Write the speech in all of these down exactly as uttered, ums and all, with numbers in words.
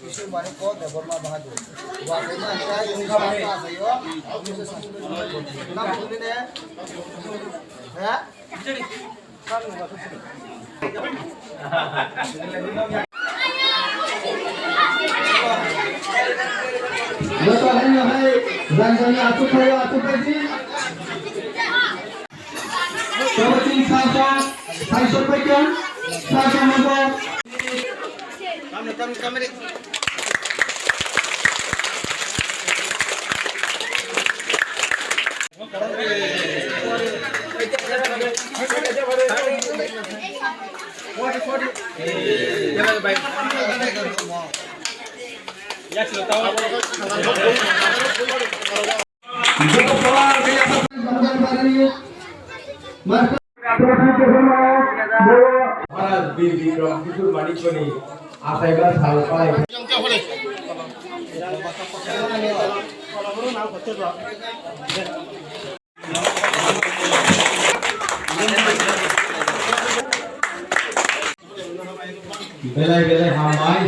Manikya Debbarma Bahadur. Bo achaima hwnkhe wngkha bo achaio. Nam phunine? He? Joto haino hai rang rangni achuk phaio, achuk phaidi. Chobotini sasa, saisok paikha, sasa mogo. Maharaj Bir Bikram Kishore Manikya ni asaiba sal palai. Belai belai hambai.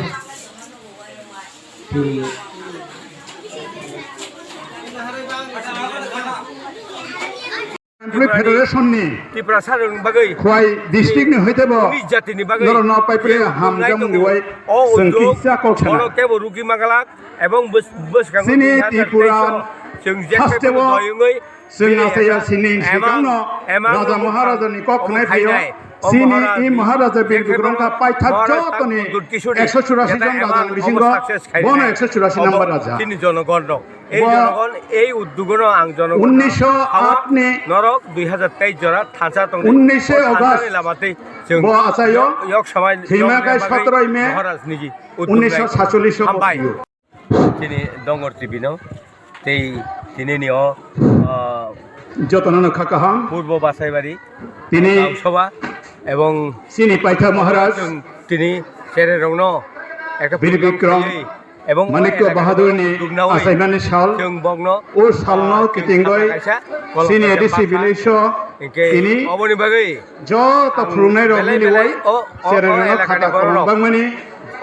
Employee Federation ni Tiprasa rok ni bagwi Khwai district ni hoite bo unis jati ni bagwi norok no pai pore je ham nai jamung tongo. Riwai o chwng uddog kisa kok sana. Bono kebo rugi magalak ebong bwskango chini Tripura chwng je haste bo doi wngwi Chwng asaya sini sikang no Raja Maharaja ni kok khnai phaio. Chini i Maharaja Bir Bikram kha paithak jotoni ekso churasi jon raja ni bisingo bono ekso churasi number raja. Chini jonogon rok. Ei jonogon, ei uddugo no ang jonogon. Unniso aat ni norok dui hazar teis jora thansa tong. Unniso August ni lamatwi chwng bo achaio. Yok samai thwima kai sotoro me Maharaj niji unnishoi satchollish o hambai. Chini Dongor T V no tei tini ni o, ah, jotono no kha kaham. Purbo Basaibari tini Gausaba ebong chini paithak Maharaj chwng tini chererokno ekta Bir Bikram ebong Manikya Bahadur ni asaimani sal. Chwng bokno o salno kitingoi chini A D C village o tini oboni bagwi joto khulumnai rok belai nini belai wai o, o, chererokno khata elakani borok khorang bangmani.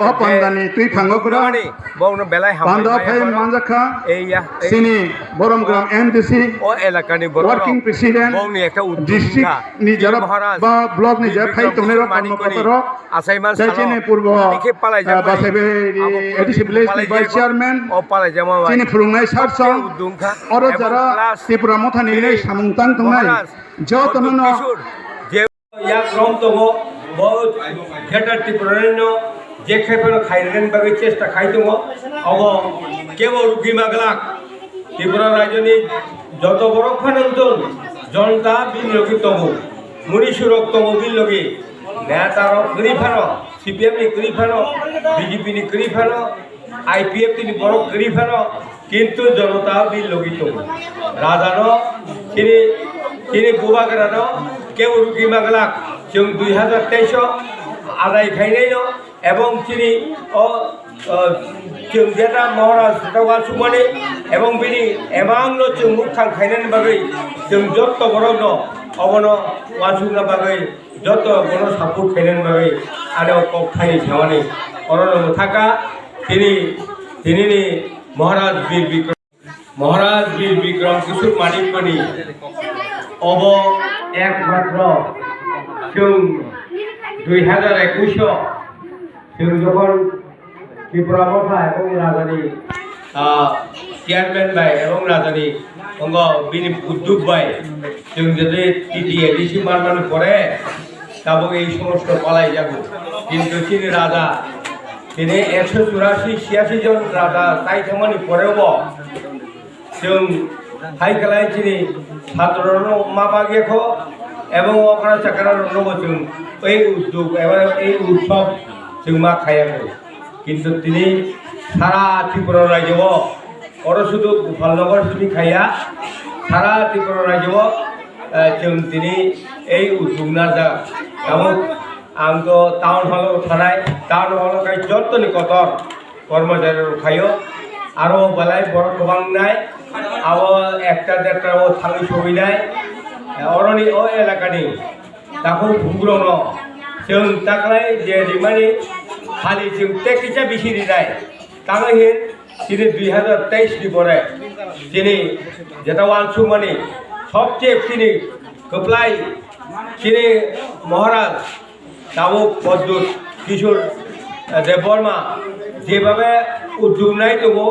O pandani twi phango kwrwng. Bongni, bongno belai hambai panda phai manjakha. Ei ya, ei. Chini Boromgram M D C, o elakani borok working president, bongni ekta uddog district wngkha. Ni jara ba block ni jara phai tongnai rok Manikoni Karnataka rok. Asaiman salo. Chini purbo, tike palai jamani. Basaibai A D C village ni vice chairman. O palai jamani. Chini phulungnai sar song. Uddog wngkha. Oro jara Tripura motha ni samung tang tongnai. Jotono no. Yak rom tongo, bo Greater Tipraland no je khai phano khairani bagwi chesta khai tongo. Obo kebo rugwi maglak. Tripura rajyoni joto borok phano wngtong, jonta bini logi tongo, munisurok tongo bini logi, netarok kwrwi phano, C P M ni kwrwi phano, B J P ni kwrwi phano, I P F T ni borok kwrwi phano, kintu jonota bini logi tongo. Rajano chini, chini bubagrano kebo rugwi maglak, chwng dui hazar teis o adai khainaino, ebong chini o, o, chwng jeta Maharaj saka uansukmani, ebong bini emangno chwng mukthang khainani bagwi chwng jotto borokno obono uansukna bagwi joto bono support khainani bagwi ano kok thaini samani. Orono mwthaka tini, tinini Maharaj Bir Bikram, Maharaj Bir Bikram Kishore Manikya ni obo ekmatro chwng dui hazar ekush o chwng jokhon Tripura Motha ebong Rajani, ah, chairman bai ebong Rajani ongo bini uddog bai chwng jodi T T A D C manmani pore tabuk ei somosto palai jago. Kintu chini Raja, tini ekso churasi, chiyasi jon Raja tai thangmani porebo chwng hai kwlai chini satrorokno ma bagya kho, ebong okra chakra rokno bo chwng ei uddog eba ei utsob chwng ma khaya kho. Kintu tini sara Tripura rajyo o, oro sudu Gopalnagar simi khaya, sara Tripura rajyo o, eh, chwng tini ei uddog narwkjak. Tabuk ang to town hall o thanai, town hall o khai jottoni kotor kormochari rok khaio, aro belai borok kwbang nai, abo ekta derta o thangwi sogwi nai, oroni o elakani takhuk bugrokno chwng taklai je rimani khali chwng tei kisa bisi rinai, Tangwi hin chini dui hazar teis ni pore chini jeta uansukmani sobche chini kwplai chini Maharaj tabuk Pradyut Kishore, eh, Debbarma jebhabe uddog nai tongo,